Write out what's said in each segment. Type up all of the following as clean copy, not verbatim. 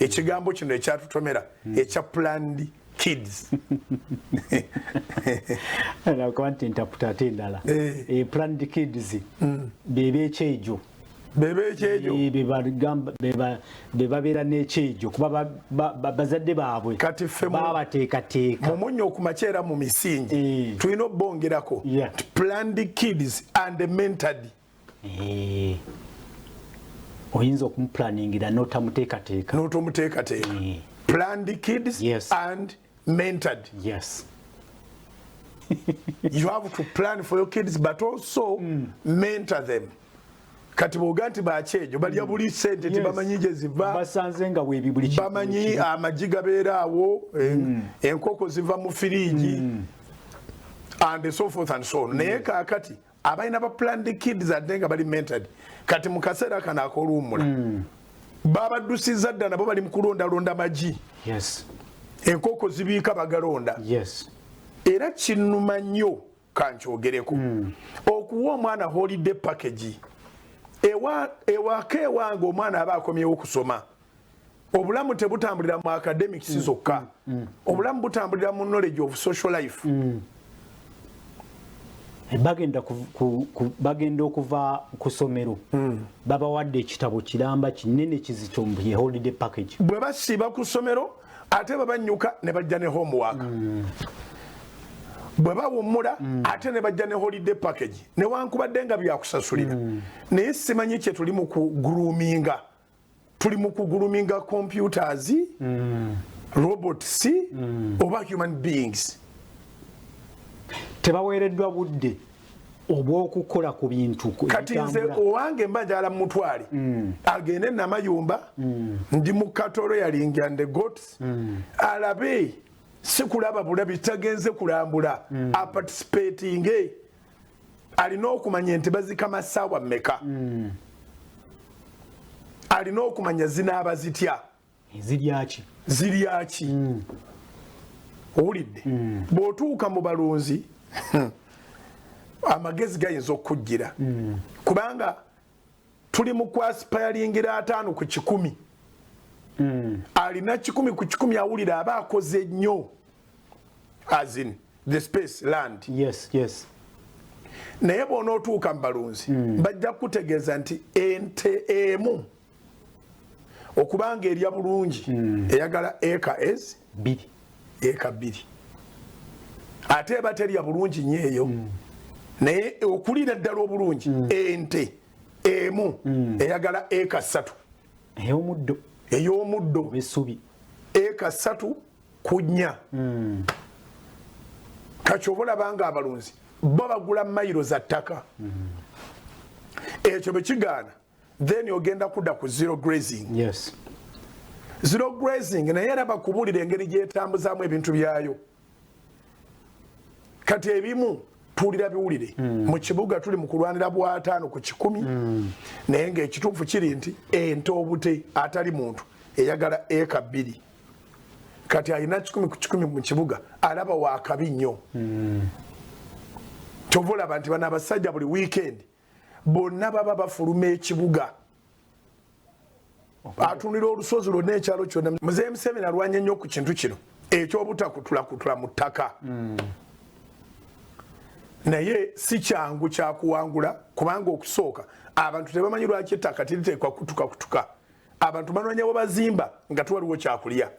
Ekigambo kino ekyatutomera ekya planned kids. Nakuba nti ntaputa ate endala. Planned kids bebekyejo. Bebekyejo. Bebabeera n'ekyejo kuba bazadde baabwe Kati ffe babateekateeka. Mumunyo okumakyera mu misingi tulina obbongerako planned kids and mentored. Oyinza okumuplaningira n'otamuteekateeka. N'otomuteekateeka. Planned kids and mentored. You have to plan for your kids but also mentor them. Kati bwoga nti bakyejo balya buli sente, tebamanyi gye ziva. Basanze nga weebi buli kintu. Bamanyi amagi gabeera awo, enkoko ziva mu firiigi and so forth and so on. Naye kaakati abalina ba planned kids ate nga bali mentored, kati mu kaseera kano ak'oluwummula babaddusiza dda, nabo bali mu kulondalonda magi. Enkoko zibiika, bagalonda. Era kinnuma nnyo, kankyogereko, okuwa omwana holiday package. Ewaka ewange omwana aba akomyewo kusoma. Obulamu tebutambulira mu academics zokka, obulamu butambulira mu knowledge of social life. Bagenda okuva ku ssomero, babawadde ekitabo kiramba kinene kizito, ye holiday package. Bwe basiiba ku ssomero, ate babanyuka ne bajja ne homework. Bwe bawummula, ate ne bajja ne holiday package, newankubadde nga byakusasulira. Naye simanyi kye tuli mu kugroominga. Tuli mu kugroominga computers, robots oba human beings? Tebaweereddwa budde obw'okukola ku bintu Kati nze ebitambula. owange mba njagala mutwale agende Namayumba, ndi mu cattle rearing and the goats, alabe, si kulaba bulabi, tagenze kulambula, aparticipatinge. Alina okumanya nti bazikama ssaawa mmeka, alina okumanya zinaaba zitya. Ziryaki? Ziryaki, owulidde? Bw'otuuka mu balunzi, amagezi gayinza okukujjira, kubanga tuli mu kwasipayalingira 50%. Alina 100% awulira aba akoze nnyo, as in the space land. Naye bw'onootuuka mu balunzi, bajja kukutegeeza nti ente emu okubanga erya bulungi eyagala eka ez 2. Eka 2. Ate eba terya bulungi nnyo eyo, naye okuliira ddala obulungi, ente emu eyagala eka 3. Ey'omuddo. Ey'omuddo. Oba essubi. Eka 3 ku 4. Kati oba olaba nga abalunzi bo bagula mayiro za ttaka. Ekyo bwe kigaana, then ogenda kudda ku zero grazing. Zero grazing, naye era bakubuulira engeri gyetambuzaamu ebintu byayo. Kati ebimu tuwulira biwulire. Mu kibuga tuli mu kulwanira bwa 50%, naye ngaekituufu kiri nti ente obute atali muntu eyagala eka 2. Kati alina 100% mu kibuga alaba wakabi nnyo. Kyova olaba nti bano abasajja buli weekend bonna baba bafuluma ekibuga, atunira olusozi lwonna, ekyalo kyonna. Muzeeyi Museveni alwanya nnyo ku kintu kino ekyobutakutulakutula mu ttaka, naye si kyangu kyakuwangula, kubanga okusooka abantu tebamanyi lwaki ettaka teriteekwa kutuka kutuka. Abantu banoonya bwe bazimba nga tuwaliwo kyakulya.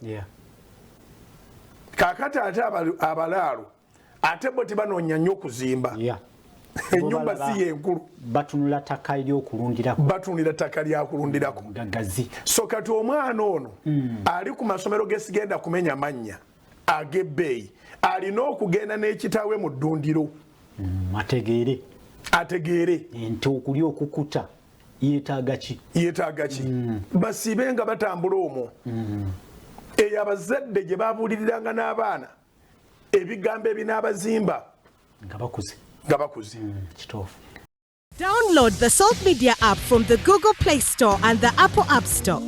Kakati ate abalaalo ate bo tebanoonya nnyo okuzimba enyumba, si yenkulu. Batunula ttaka eryokulundirako. Batunulira ttaka lyakulundirako. Gagazi. So kati omwana ono ali ku masomero gesigenda kumenya mannya ag'ebbeeyi alina okugenda n'ekitaawe mu ddundiro. Ategeere. Ategeere. Ente okulya okukuta yeetaaga ki? Yeetaaga ki? Basiibe nga batambula omwo. Eyo abazadde gye babuuliriranga n'abaana ebigambo ebinaabazimba nga bakuze. Nga bakuze. Kituufu. Download the Salt Media app from the Google Play Store and the Apple App Store.